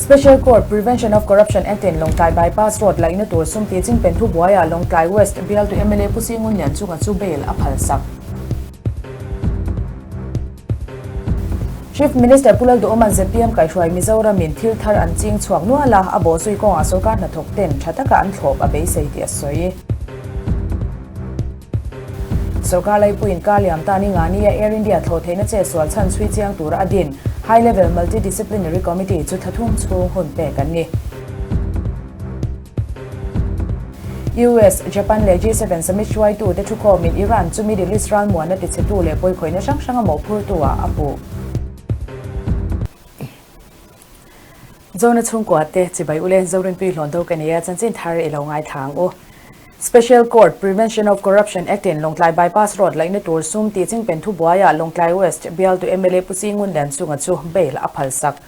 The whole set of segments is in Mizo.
Special Court, Prevention of Corruption Act in Lawngtlai Bypass Road laihna tur sum tih chingpen thubuaiah Lawngtlai West bialtu mla Pu Singun Lianchunga chu bail a phalsak. Chief Minister Pu Lalduhawma'n zpm kaihhruai Mizoramin thil thar an ching chhuak nual a, a bawhzui kawngah sorkar hnathawk ten tha taka an thlawp a beisei tih a sawi. Sorkar laipuiin kar liam tan i ngani a Air India thlawh theihna che sual chhan chhui chiang tura a din High Level Multi-Disciplinary Committee chu thla thum chhung hun pek an ni. US, Japan leh G7 summit hruaitute thukhawmin Iran chu Middle East ralmuanna tichhetu leh pawikhawihna hrang hranga mawhphurtu ah a puh. Zona chhungkua te chibai ule Zorinpui hlawn do ka nei a, chanchin thar i lo ngaithla ang u. Special Court, Prevention of Corruption Act in Lawngtlai Bypass Road laihna tur sum tih chingpen thubuaiah Lawngtlai West bialtu mla Pu Singun Lianchunga chu bail a phalsak.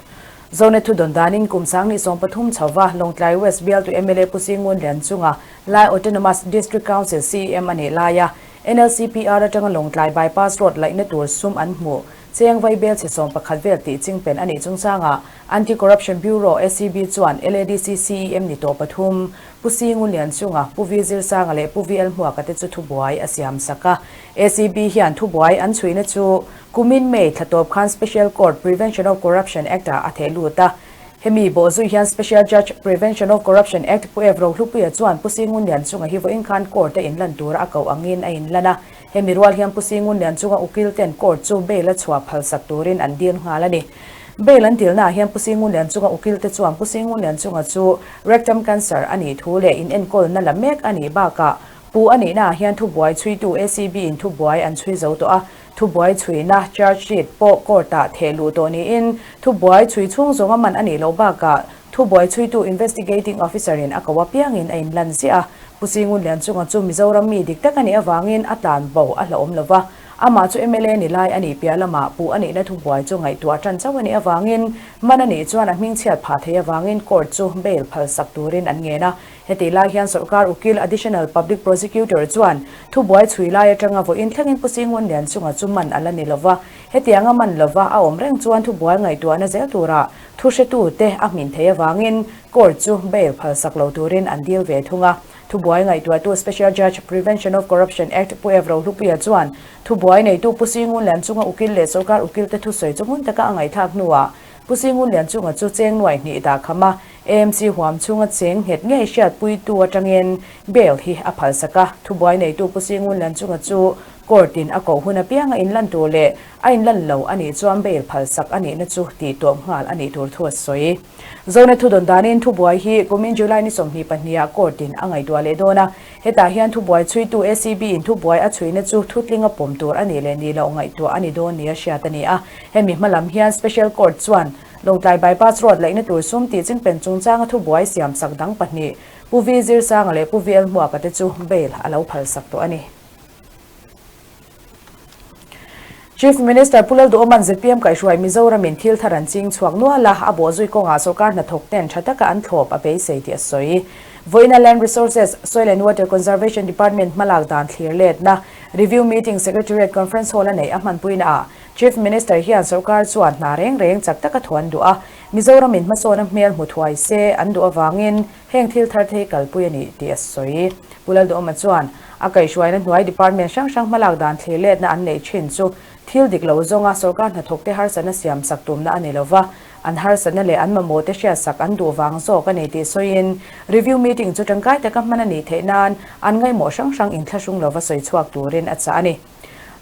Zone thu dawn danin kum 2013 chhova Lawngtlai West bialtu mla Pu Singun Lianchunga Lai Autonomous District Council CEM a nih laia NLCPR atanga Lawngtlai Bypass Road laihna tur sum an hmuh cheng vaibel chhe 11 vel tih chingpen a nih chungchangah Anti-Corruption Bureau, ACB, chuan LADC CEM ni tawh pathum Pu Singun Lianchunga, Pu V Zirsanga leh Pu VL Hmuaka te chu thubuai a siam sak a. ACB hian thubuai an chhuihna chu kumin May thla tawp khan Special Court, Prevention of Corruption Act ah a theh lut a. Hemi bawhzui hian Special Judge, Prevention of Corruption Act, Pu Ev Rohlupuia chuan Pu Singun Lianchunga hi vawiin khan court a inlan tura a koh angin a inlan a. Hemi rual hian Pu Singun Lianchunga ukil ten court chu bail a chhuah phalsak turin an dil nghal a ni. Bail an dilnaah hian Pu Singun Lianchunga ukil te chuan Pu Singun Lianchunga chu rectum cancer a nih thu leh inenkawlna la mek a nih bakah Pu a nihnaah hian thubuai chhuitu ACB in thubuai an chhui zo tawh a, thubuai chhuina charge sheet pawh court-ah theh luh tawh niin thubuai chhui chhung zawnga man a nih loh bakah thubuai chhuitu investigating officer-in a ko apiangin a inlan ziah a. Pu Singun Lianchunga chu Mizoram mi dik tak a nih avangin a tlan bo a hlauhawm lo va, amah chu mla ni lai a nih piah lamah pu a nihna thubuai chu ngaihtuah tan chauh a nih avangin man a nih chuan a hmingchhiat phah thei avangin court chu bail phalsak turin an ngen a. Hetih lai hian sorkar ukil Additional Public Prosecutor chuan thubuai chhui lai atanga vawiin thlengin Pu Singun Lianchunga chu man a la ni lova, hetianga man lova a awm reng chuan thubuai ngaihtuahna zel tura thu hretute a hmin thei avangin court chu bail phalsak lo turin an dil ve thung a. Thubuai ngaihtuahtu Special Judge, Prevention of Corruption Act, Pu Ev Rohlupuia chuan thubuai neitu Pu Singun Lianchunga ukil leh sorkar ukilte thusawi chu hmun taka a ngaihthlak hnuah Pu Singun Lianchunga chu cheng nuai hnih dah kham a, AMC huam chhunga cheng nghet ngei hriatpuitu atangin bail hi a phalsak a, thubuai neitu Pu Singun Lianchunga chu court in a koh hun apiang a inlan tur leh a inlan lo a nih chuan bail phalsak a nihna chu tih tawp nghal a nih tur thu a sawi. Zone thudawn danin thubuai hi kumin July ni 22 ah court in a ngaihtuah leh dawn a, hetah hian thubuai chhuitu ACB in thubuai a chhuihna chu thutling a pawm tur a nih leh nih loh ngaihtuah a ni dawn nia hriat a ni a, hemi hmalam hian Special Court chuan Lawngtlai Bypass Road laihna tur sum tih chingpen chungchanga thubuai siamsak dang pahnih, Pu V Zirsanga leh Pu VL Hmuaka te chu bail a lo phalsak tawh a ni. Chief Minister Pu Lalduhawma'n zpm kaihhruai Mizoramin thil thar an ching chhuak nual a, a bawhzui kawngah sorkar hnathawk ten tha taka an thlawp a beisei tih a sawi. Vawiina Land Resources, Soil and Water Conservation Department hmalak dan thlir letna Review Meeting Secretariat Conference Hall a neih a hmanpuinaah Chief Minister hian sorkar chuan hna reng reng chak taka thuan duh a, Mizoramin hmasawna hmel hmu thuai se an duh avangin heng thil thar thei kalpui a ni tih a sawi. Pu Lalduhawma chuan a kaihhruaina hnuai department hrang hrang hmalak dan thlir letna an neih thin chu thil dik lo zawnga sorkar hnathawkte harsatna siamsak tumna a ni lova, an harsatna leh an mamawhte hriatsak an duh vang zawk a ni tih sawiin review meeting chu tangkai taka hman a nih theih nan an ngaihmawh hrang hrang inthlahrung lova sawi chhuak turin a chah a ni.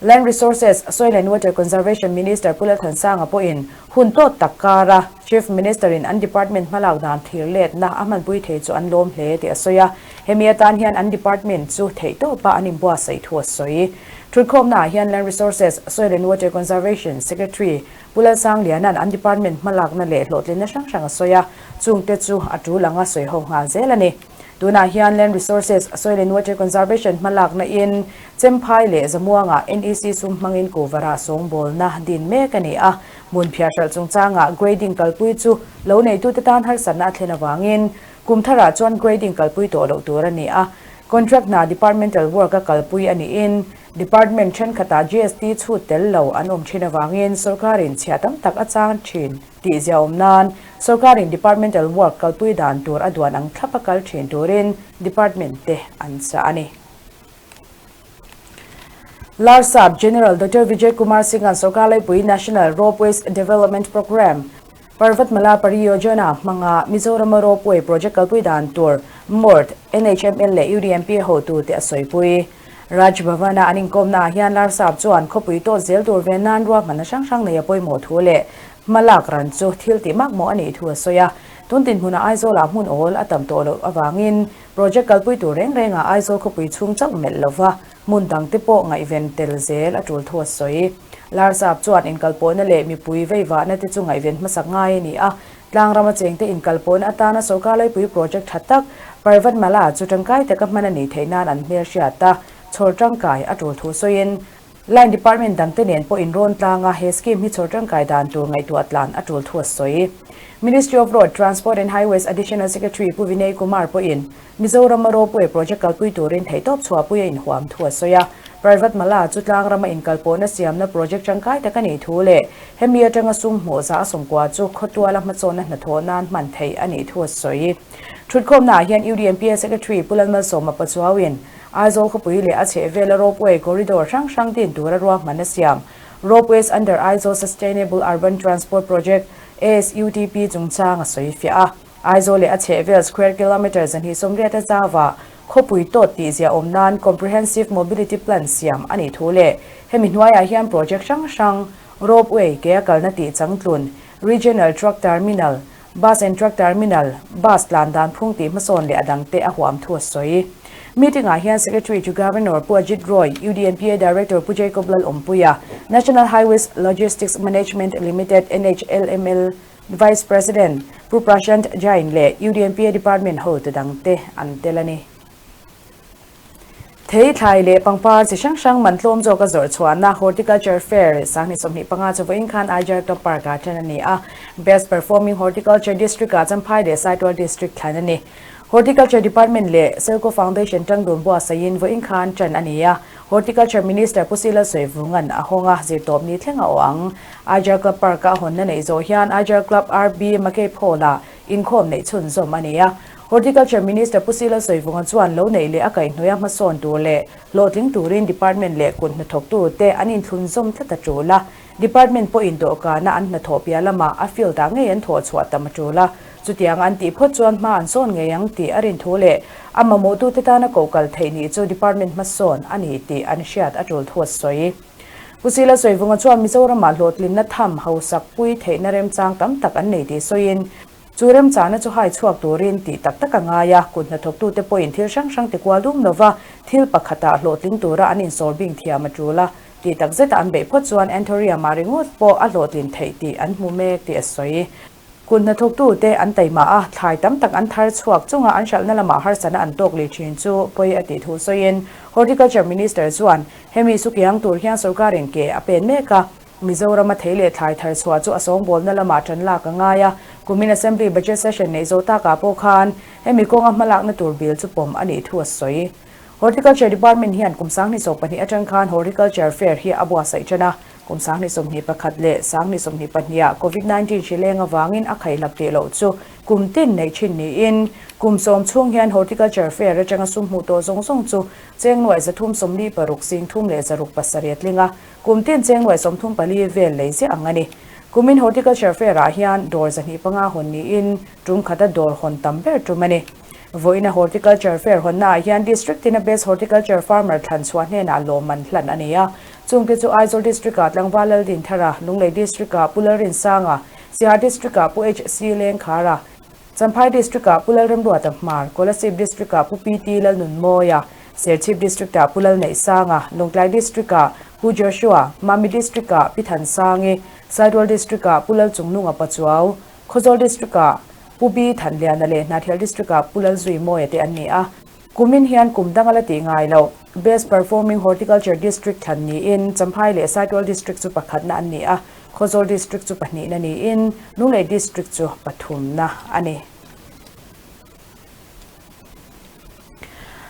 Land Resources, Soil and Water Conservation Minister Pu Lalthansanga pawhin hun tawt tak kara Chief Minister-in an department hmalak dan thlir letna a hmanpui thei chu an lawm hle tih a sawi a. Hemi atan hian an department chu theihtawpa an inbuatsaih thu a sawi. Thutkhawmnaah hian Land Resources, Soil and Water Conservation Secretary Pu Lalsangliana'n an department hmalakna leh hlawhtlinna hrang hrang a sawi a, chungte chu a tul anga sawi ho nghal zel a ni. Tunah hian Land Resources, Soil and Water Conservation hmalakna in Chemphai leh Zamuangah NEC sum hmangin kuvarah sawngbawlna din mek a ni a. Hmun phiahhralh chungchangah grading kalpui chu lo neitute tan harsatna a thlen avangin kum tharah chuan grading kalpui tawh loh tur a ni a. Contract hna departmental work a kalpui a niin department thenkhatah GST chhut tel lo an awm thin avangin sorkarin chhiah tam tak a chang thin tih ziaawm nan. Sorkarin departmental work kalpui dan tur a duan ang thlap a kal thin turin department te an chah a ni. Larsap General Doctor Vijay Kumar Singh-a'n sorkar laipui National Ropeways Development Programme, Parvatmala Pariyojana hmanga Mizorama Ropeway project kalpui dan tur MORD, NHML leh UDMP hotute a sawipui. Raj Bhavan-a an inkawmnaah hian Larsap chuan khawpui tawt zel tur ve nan ruahmanna hrang hrang nei a pawimawh thu leh hmalak ran chu thil tih makmawh a nih thu a sawi a. Tun dinhmunah Aizawlah hmun awl a tam tawh loh avangin project kalpui tur reng rengah Aizawl khawpui chhung chauh melh lova hmun dangte pawh ngaihven tel zel a tul thu a sawi. Larsap chuan inkalpawhna leh mipui veivahna te chu ngaihven hmasak ngai a ni a, tlangrama chengte inkalpawhna atana sorkar laipui project tha tak Parvatmala chu tangkai taka hman a nih theih nan an hmelhriat a, chhawr tangkai a tul thu sawiin Line Department dangte nen pawh inrawn tlang a, he scheme hi chhawr tangkai dan tur ngaihtuah tlan a tul thu a sawi. Ministry of Road, Transport and Highways Additional Secretary Pu Vinay Kumar pawhin Mizorama Ropeway project kalpui turin theihtawp chhuahpui a inhuam thu a sawi a. Parvatmala chu tlangrama inkalpawhna siamna project tangkai tak a nih thu leh hemi atanga sum hmuh za a sawmkua chu khawtuala hmachawnna hnathawh nan hman theih a nih thu a sawi. Thutkhawmnaah hian UDMPA Secretary Pu Lalmalsawma Pachuauin Aizawl khawpui leh a chhehvela Ropeway corridor hrang hrang din tura ruahman a siam. Ropeways under Aizawl Sustainable Urban Transport Project, ASUTP, chungchang a sawi fiah a. Aizawl leh a chhehvel square kilometre 280 a zauah khawpui tawt tih ziah awm nan Comprehensive Mobility Plan siam a nih thu leh hemi hnuaiah hian project hrang hrang, Ropeway ke a kalna tih changtlun, Regional Truck Terminal, Bus and Truck Terminal, Bus tlan dan phung tih hmasawn leh a dangte a huam thu a sawi. Meeting-ah hian Secretary to Governor Pu Ajit Roy, UDNPA Director Pu Jacob Lalawmpuia, National Highways Logistics Management Limited, NHLML, Vice President Pu Prashant Jain leh UDNPA Department hotu dangte an tel a ni. Thei, thlai leh pangpar chi hrang hrang man tlawm zawka zawrh chhuahna Horticulture Fair 2025 chu vawiin khan Aijar Club Park-ah ṭan a ni a. Best Performing Horticulture District-ah Champhai leh Saitual District thlan a ni. Horticulture Department leh Selco Foundation ṭangdun buatsaihin vawiin khan ṭan a ni a. Horticulture Minister Pu Sila Sawivunga'n a hawng a, zirtawpni thleng a awh ang. Aijar Club Park-a a hawnna neih zawh hian Aijar Club RB Makei Hall-ah inkhawm neih chhunzawm a ni a. Horticulture Minister Pu Sila Sawivunga chuan lo neih leh a kaihhnawih a hmasawn tur leh hlawhtling turin Department leh kut hnathawktute an inthlunzawm tlat a tul a. Department pawhin dawhkana an hnathawh piah lamah a field-ah ngei an thawh chhuah tam a tul a. Chutiang an tih phawt chuan hma an sawn ngei ang tih a rin thu leh a mamawhtute tana koh kal theih nih chu department hmasawn a ni tih an hriat a tul thu a sawi. Pu Sila Sawivunga chuan Mizoramah hlawhtlinna tham hausak pui theihna remchang tam tak an nei tih sawiin, chu remchahna chu hai chhuak turin tih tak tak a ngai a, kut hnathawktute pawhin thil hrang hrang ti kual dum lova thil pakhatah hlawhtling tura an insawr bing thiam a tul a tih tak zeta an beih phawt chuan Anthurium-ah ringawt pawh a hlawhtlin theih tih an hmu mek tih a sawi. Kut hnathawktute an taima a, thlai tam tak an thar chhuak chunga an hralhna lamah harsatna an tawk leh thin chu pawi a tih thu sawiin Horticulture Minister chuan hemi sukiang tur hian sorkarin ke a pen mek a, Mizorama thei leh thlai thar chhuah chu a sawngbawlna lamah tan lak a ngai a, kumin Assembly Budget Session neih zawh takah pawh khan hemi kawnga hmalakna tur bill chu pawm a nih thu a sawi. Horticulture Department hian kum 2020 atang khan Horticulture Fair hi a buatsaih tan a, Kum 2021 leh 2022 ah Covid 19 hri leng avangin a khaihlak tih loh chu kum tin neih thin niin kum sawm chhung hian Horticulture Fair atanga sum hmuh tawh zawng zawng chu cheng nuaih 346 sing thum leh 607 a tling a, kum tin cheng nuaih 34 vel lei ziah ang a ni. Kumin Horticulture Fair ah hian dawr 205 hawn niin tum khata dawr hawn tam ber tum a ni. Vawiina Horticulture Fair hawnnaah hian District tina Best Horticulture Farmer thlan chhuah hnenah lawmman hlan a ni a. Chungte chu Aizawl District-ah Tlangval Laldinthara, Lunglei District-ah Pu Lalrinsanga, Siaha District-ah Pu HC Lengkhara, Champhai District-ah Pu Lalremruata Hmar, Kolasib District-ah Pu PT Lalnunmawia, Serchhip District-ah Pu Lalneihsanga, Lawngtlai District-ah Pu Joshua, Mami District-ah Pi Thansangi, Saitual District-ah Pu Lalchungnunga Pachuau, Khawzawl District-ah Pu B Thanliana leh Hnahthial District-ah Pu Lalzuimawia te an ni a. Kumin hian kum dang a la tih ngai loh. Best Performing Horticulture District thlan niin Champhai leh Saitual District chu pakhatna an ni a, Khawzawl District chu pahnihna niin Lunglei District chu pathumna a ni.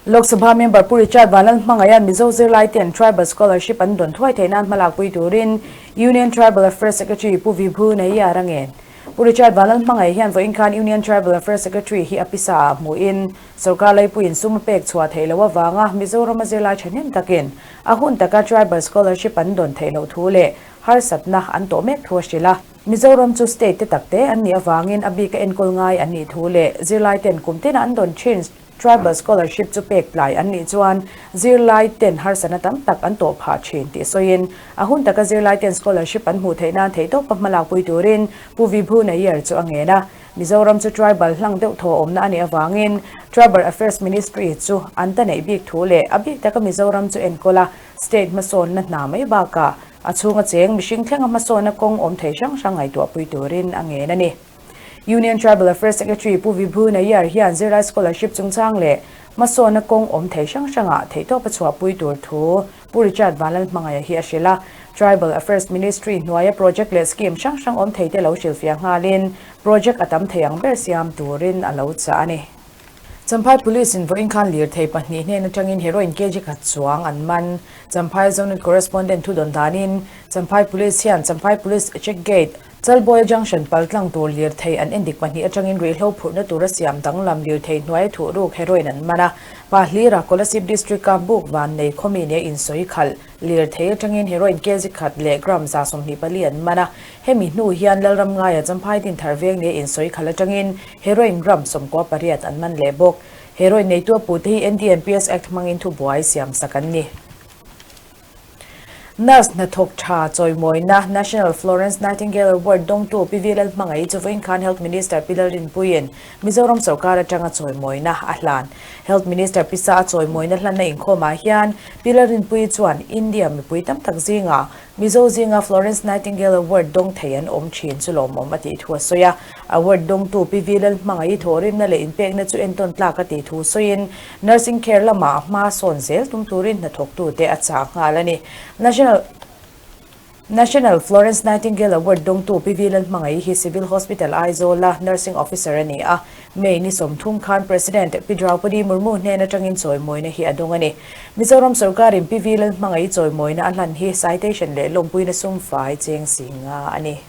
Lok Sabha member Pu Richard Vanlalhmangaia'n Mizo zirlaite'n Tribal Scholarship an dawn thuai theih nan hmalakpui turin Union Tribal Affairs Secretary Pu Vibhu Nayar a ngen. Pu Richard Vanlalhmangaih hian vawiin khan Union Tribal Affairs Secretary hi a pisa ah hmuhin sorkar laipuiin sum a pek chhuah theih loh avanga Mizorama zirlai thahnem takin a hun taka Tribal Scholarship an dawn theih loh thu leh harsatna an tawh mek thu a hrilh a. Mizoram chu state te takte an nih avangin a bika enkawl ngai an nih thu leh zirlai ten kum tina an dawn thin Tribal Scholarship chu pek tlai an nih chuan zirlai ten harsatna tam tak an tawh phah thin tih sawiin a hun taka zirlai ten scholarship an hmuh theih nan theihtawpa hmalakpui turin Pu Vibhu Nair chu a ngen a. Mizoram chu tribal hlang deuh thaw awmna a nih avangin Tribal Affairs Ministry chu an ta neih bik thu leh a bik taka Mizoram chu enkawl a state hmasawnna hna mai bakah a chhunga cheng mihring thlenga hmasawnna kawng awm thei hrang hrang ngaihtuahpui turin a ngen a ni. Union Tribal Affairs Secretary Pu Vibhu Nayar hian zirlai scholarship chungchang leh hmasawnna kawng awm thei hrang hrangah theihtawpa chhuahpui tur thu Pu Richard Vanlalhmangaia hi a hrilh a. Tribal Affairs Ministry hnuaia project leh scheme hrang hrang awm theite lo hrilhfiah nghalin project a tam thei ang ber siam turin a lo chah a ni. Champhai Police in vawiin khan lirthei pahnih hnen atangin heroin kg khat chuang an man. Champhai Zonal Correspondent thudawn danin Champhai Police hian Champhai Police Check Gate, Chalbuaia Junction paltlang tur lirthei an endik pahnih atangin ruihhlo phurhna tura siam danglam lirthei hnuaia thuhruk heroin an man a. Pa hlira Kolasib District-a buk van nei khawmi nia insawi khalh lirthei atangin heroin kg khat leh gram 124 an man a. Hemi hnu hian Lalramngaia Champhai Dinthar veng nia insawi khalh atangin heroin gram 98 an man leh bawk. Heroin neitu a pute hi NDNPS Act hmangin thubuai siamsak an ni. Nurse hnathawk tha chawimawina National Florence Nightingale Award dawngtu Pi V Lalhmangaih chu vawiin khan Health Minister Pi Lalrinpuiin Mizoram sorkar atanga chawimawina a hlan. Health Minister Pi Sa a chawimawina hlanna inkhawmah hian Pi Lalrinpuii chuan India mipui tam tak zingah Mizo zinga Florence Nightingale Award dawng thei an awm thin chu lawmawm a tih thu a sawi a. Award dawngtu Pi V Lalhmangaih thawhrimna leh inpekna chu entawn tlak a tih thu sawiin Nursing care lamah hma sawn zel tum turin hnathawktute a chah nghal a ni. National National Florence Nightingale Award dawngtu Pi V Lalhmangaih hi Civil Hospital Aizawl-a Nursing Officer a ni a. May ni 30 khan President Pi Draupadi Murmu hnen atangin chawimawina hi a dawng a ni. Mizoram sorkarin Pi V Lalhmangaih chawimawina a hlan hi citation leh lawmpuina sum fai cheng si nga a ni.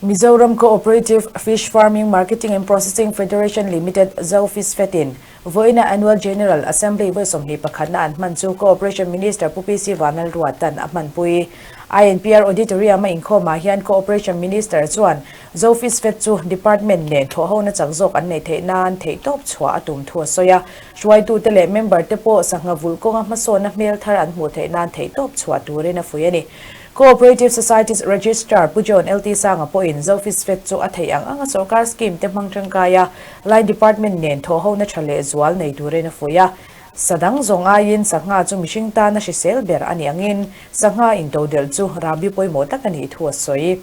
Mizoram Cooperative Fish Farming Marketing and Processing Federation Limited, ZoFishFed-in vawiina Annual General Assembly vawi 21 na an hman chu Cooperation Minister Pu PC Vanlalruatan a hmanpui. INPR Auditorium a inkhawmah hian Cooperation Minister chuan ZoFishFed chu Department nen thawhhona chak zawk an neih theih nan theihtawp chhuah a tum thu a sawi a. Hruaitute leh member te pawh sangha vulh kawnga hmasawnna hmel thar an hmuh theih nan theihtawp chhuah turin a fuih a ni. Cooperative Societies Registrar Pu John LT Sanga pawhin ZoFishFed chu a theih ang anga sorkar scheme te hmang tangkai a, Line Department nen thawhhona tha leh zual nei turin a fuih a. Sa dang zawng aiin sangha chu mihring tana hrisel ber a nih angin sangha intodelh chu rahbi pawimawh tak a nih thu a sawi.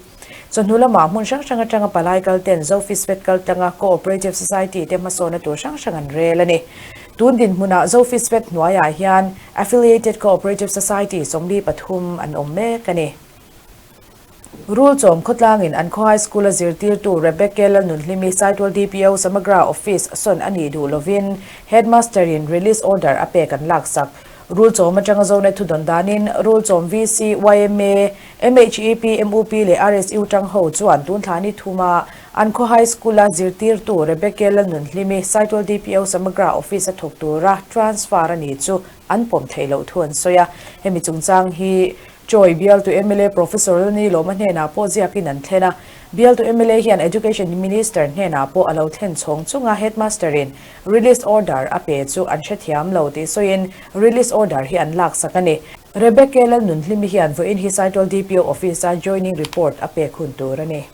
Chawhnu lamah hmun hrang hrang atanga palai kal ten ZoFishFed kal tlanga Cooperative Society te hmasawnna tur hrang hrang an rel a ni. Tun dinhmunah ZoFishFed hnuaiah hian Affiliated Cooperative Society 43 an awm mek a ni. Rulchawm khawtlangin an khaw High School-a zirtirtu Rebecca Lalnunhlimi Saitual DPO Samagra Office sawn a nih duh lovin Headmaster-in release order a pek an laksak. Rulchawm atanga Zonet thudawn danin Rulchawm VC, yma, MHEP, MUP leh RSU tang ho chuan tun thla ni thuma an khaw High School-a zirtirtu Rebecca Lalnunhlimi Saitual DPO Samagra Office a thawk tura transfer a ni chu an pawm theih loh thu an sawi a. Hemi chungchang hi Chawi bialtu mla Professor Lalni Lawma hnenah pawh ziakin an thlen a. Bialtu mla hian Education Minister hnenah pawh a lo thlen chhawng chunga Headmaster-in release order a pe chu an hrethiam lo tih sawiin release order hi an laksak a ni. Rebecca Lalnunhlimi hian vawiin hi Saitual DPO Office-a joining report a pek hun tur a ni.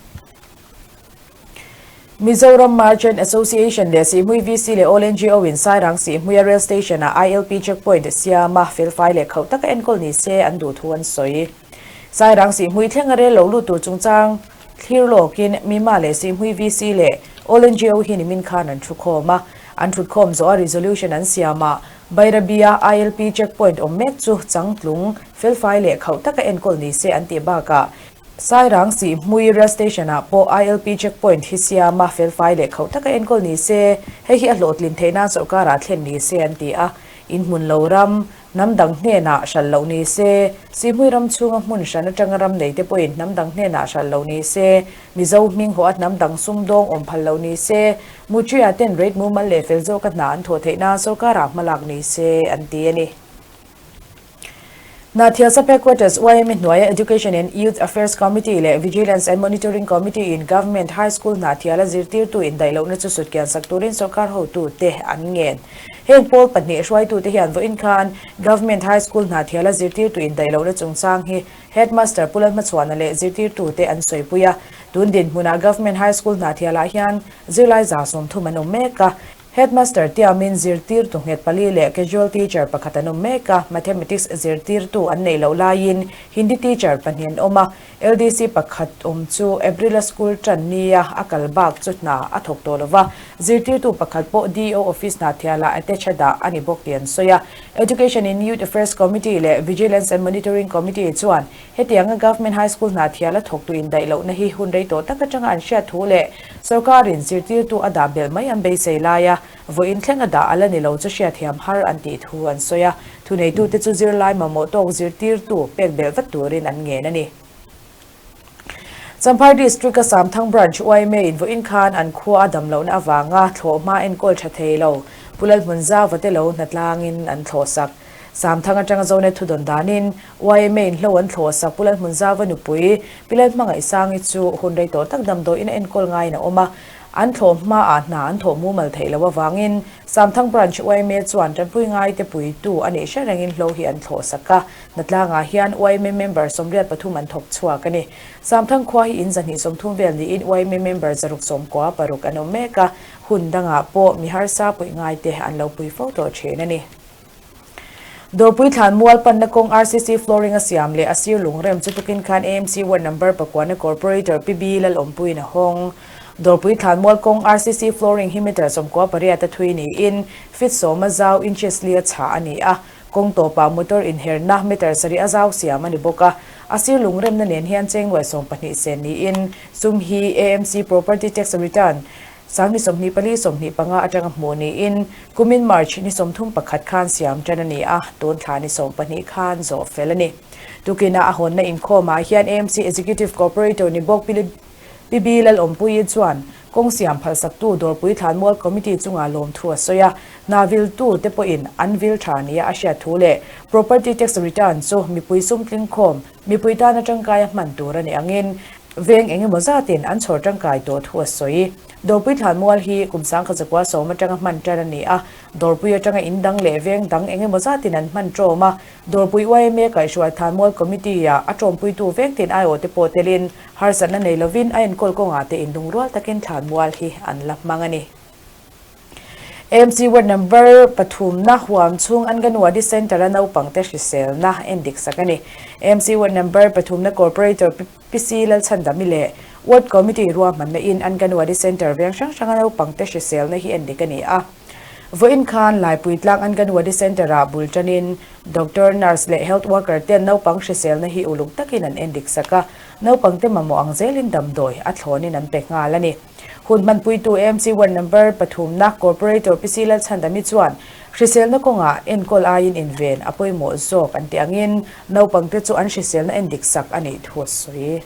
Mizoram Merchant Association leh Sihhmui VC leh All NGO in Sairang Sihhmuia Rail Station-ah ILP checkpoint siama felfai leh khauh taka enkawl ni se an duh thu an sawi. Sairang Sihhmui thlenga rel lo lut tur chungchang thlir lawkin Mima leh Sihhmui VC leh All NGO hi nimin khan an thukhawm a. An thutkhawm zawha resolution an siamah Bairabia ILP checkpoint awm mek chu changtlung, felfai leh khauh taka enkawl ni se an tih bakah Sairang Sihhmui Rail Station-ah pawh ILP checkpoint hi siam a, felfai leh khauh taka enkawl ni se, hei hi a hlawhtlin theih nan sorkarah thlen ni se an ti a. Inhmun lo ram. Hnam dang hnenah hralh loh ni se, Sihhmui ram chhunga hmun hran atanga ram nei te pawhin hnam dang hnenah hralh loh ni se, Mizo hming hawh a hnam dang sumdawng awm phal loh ni se, Muṭia ten rate mumal leh fel zawka hna an thawh theih nan sorkarah hmalak ni se, an ti a ni. Hnahthial Sub Headquarters yma hnuaia Education and Youth Affairs Committee leh Vigilance and Monitoring Committee in Government High School Hnahthiala zirtirtu indaih lohna chu sutkian sak turin sorkar hotute an ngen. Heng pawl pahnih hruaitute hian vawiin khan Government High School Hnahthiala zirtirtu indaih lohna chungchang hi Headmaster Pu Lalhmachhuana leh zirtirtute an sawipui a. Tun dinhmunah Government High School Hnahthialah hian zirlai 30 an awm mek a. Headmaster tiamin zirtirtu nghet pali leh casual teacher pakhat an awm mek a, Mathematics zirtirtu an neih loh laiin Hindi teacher pahnih an awm a, LDC pakhat awm chu April-a school tan nia a kal bak chu hna a thawk tawh lo va, zirtirtu pakhat pawh DO office hna thialah attach a dah a ni bawk tih an sawi a. Education in Youth Affairs Committee leh Vigilance and Monitoring Committee chuan Hetianga Government High School hna thiala thawktu indaih lohna hi hun rei tawh tak atanga an hriat thu leh sorkarin zirtirtu a dah belh mai an beisei laia vawiin thleng a dah a la ni lo chu hriatthiam har an tih thu an sawi a, thuneitute chu zirlai mamawh tawk zirtirtu pek belh vat turin an ngen a ni. Champhai District a Samthang Branch yma in vawiin khan an khua a dam lohna avanga thlawhhma enkawl tha thei lo Pu Lalhmunzauva te lo hnatlangin an thlawhsak. Samthang atanga Zonet thudawn danin yma in hlo an thlawh sak Pu Lalhmunzauva nupui Pi Lalhmangaihsangi chu hun rei tawh tak damdawiin a enkawl ngaiin a awm a, an thlawh hmaah hna an thawh mumal theih loh avangin Samthang Branch yma chuan tanpui ngaite puitu a nih hre rengin hlo hi an thlawh sak a, hnatlangah hian yma member 83 an thawk chhuak a ni. Samthang khua hi in 230 vel niin yma member 696 an awm mek a, hun dangah pawh mi harsa puih ngaite an lo pui fo tawh thin a ni. Dawrpui thlan mual panna kawng RCC flooring a siam leh a sir lungrem chu tukin khan AMC ward number pakuana corporator Pi B Lalawmpuiin a hawng. Dawrpui thlan mual kawng RCC flooring hi meter 98 a thui niin feet sawma zau inches li a chhah a ni a, kawng tawpah motor inherna meter sarih a zau siam a ni bawk a. A sir lungremna nen hian cheng nuai 12 sen niin sum hi AMC property tax return Sang ni 24 25 atanga hmuh niin kumin March ni 31 khan siam tan a ni a, tun thla ni 12 khan zawh fel a ni. Tukina a hawnna inkhawmah hian AMC Executive Corporator ni bawk Pi B Lalawmpuii chuan kawng siam phalsaktu Dawrpui Thlanmual Committee chunga lawmthu a sawi a, hna viltu te pawhin an vil tha nia a hriat thu leh Property Tax Return chu mipui sum tlingkhawm mipui tana tangkaia hman tur a ni angin Veng eng emaw zatin an chhawr tangkai tawh thu a sawi. Dawrpui thlanmual hi kum 1910 atanga hman tan a ni a, Dawrpui atanga in dang leh veng dang eng emaw zatin an hman tawm a, Dawrpui yma kaihhruai thlanmual committee-ah a tawmpuitu veng tin aiawhte pawh telin harsatna nei lovin a enkawl kawngah te indungrual takin thlanmual hi an la hmang a ni. AMC ward number pathumna huam chhung Anganwadi Centre-a naupangte hriselna endik sak a ni. AMC ward number pathumna Corporator PC Lalchhandami leh Ward Committee ruahmanna in Anganwadi Centre veng hrang hranga naupangte hriselna hi endik a ni a. Vawiin khan Laipui tlang Anganwadi Centre-ah bul tanin Doctor, Nurse leh Health Worker ten naupang hriselna hi uluk takin an endik sak a, naupangte mamawh ang zelin damdawi a thlawnin an pe nghal a ni. Hun hmanpuitu AMC ward number pathumna Corporator PC Lalchhandami chuan hriselna kawngah enkawl aiin inven a pawimawh zawk an tih angin naupangte chu an hriselna endik sak a nih thu a sawi.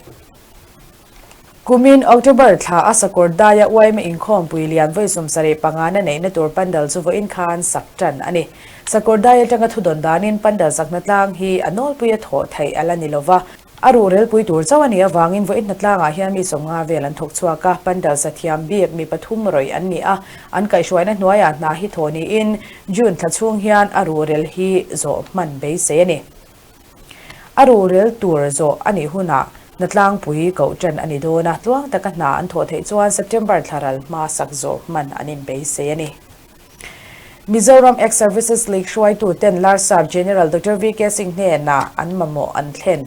Kumin October thla a sakawr daia yma inkhawmpui lian vawi 75 na neihna tur pandal chu vawiin khan sak tan a ni. Sakawr dai atanga thudawn danin pandal sakna tlang hi a nawlpui a thawh theih a la ni lova, A ruhrelpui tur chauh a nih avangin vawiin hnatlangah hian mi 50 vel an thawk chhuak a, pandal sathiam bik mi pathum rawih an ni a, an kaihhruaina hnuaiah hna hi thaw niin June thla chhung hian a ruhrel hi zawh hman beisei a ni. A ruhrel tur zawh a nih hunah hnatlangpui koh tan a ni dawn a, tluang taka hna an thawh theih chuan September thla ral hma sak zawh hman an inbeisei a ni. Mizoram Ex-Services League hruaitu ten Larsap General Doctor VK Singh hnenah an mamawh an thlen.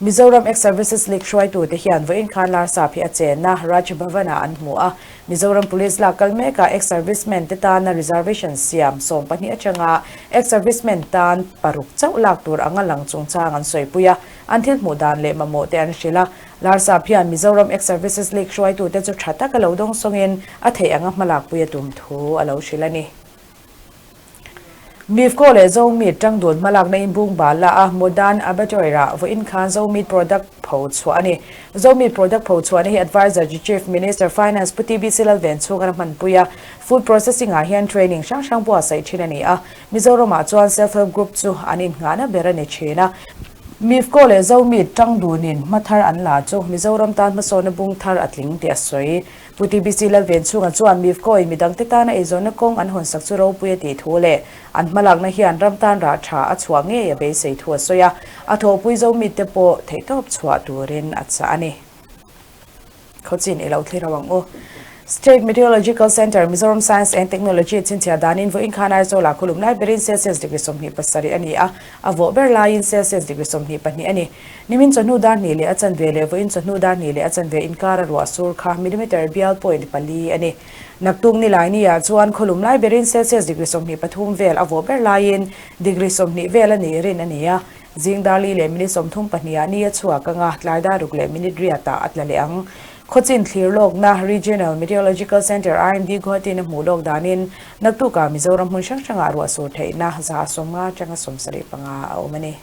Mizoram Ex-Services League hruaitu te hian vawiin khan Larsap hi a chenna Raj Bhavan-ah an hmu a. Mizoram Police lak kal mekah Ex-Servicemen te tana reservation siam 12 atanga Ex-Servicemen tan paruk chauh lak tur anga lang chungchang an sawipui a, an thil hmuh dan leh mamawh te an hrilh a. Larsap hian Mizoram Ex-Services League hruaitute chu tha taka lo dawng sawngin a theih anga hmalakpui a tum thu a lo hrilh a ni. Mifco leh Zomeat tangdun hmalakna in bung bal la a, Modern Abattoir-ah vawiin khan Zomeat product pho chhuah a ni. Zomeat product pho chhuahna hi Adviser to Chief Minister Finance Pu TBC Lalvenchhunga a hmanpui a, Food Processing-ah hian training hrang hrang buatsaih thin a ni a, Mizoramah chuan Self Help Group chu an innghahna ber a ni thin a. Mifco leh Zomeat tangdunin hma thar an la chu Mizoram tan hmasawnna bung thar a tling tih a sawi. Pu TBC Lalvenchhunga chuan Mifco-in midangte tana eizawnna kawng an hawnsak chu ropui a tih thu leh an hmalakna hian ram tan rah tha a chhuah ngei a beisei thu a sawi a, a thawhpui Zomeat te pawh theihtawp chhuah turin a chah a ni. Khawchin i lo thlir ho ang u. State Meteorological Centre, Mizoram Science and Technology chhinchhiah danin vawiin khan Aizawlah khulum lai berin Celsius degree 27 a ni a, a vawh ber laiin Celsius degree 22 a ni. Nimin chawhnu dar hnih leh a chanve leh vawiin chawhnu dar hnih leh a chanve inkara ruah sur kha millimeter bial point pali a ni. Naktuk nilai niah chuan khawlum lai berin Celsius degree 23 vel a vawh ber laiin degree 20 vel a nih rin a ni a. Zing dar li leh minute 32 ah ni a chhuak anga tlai dar ruk leh minute riat ah a tla leh ang. Khawchin thlir lawkna Regional Meteorological Centre, RMD, Guwahati-in a hmuh lawk danin naktukah Mizoram hmun hrang hrangah ruah sur theihna 150 atanga 75 a awm a ni.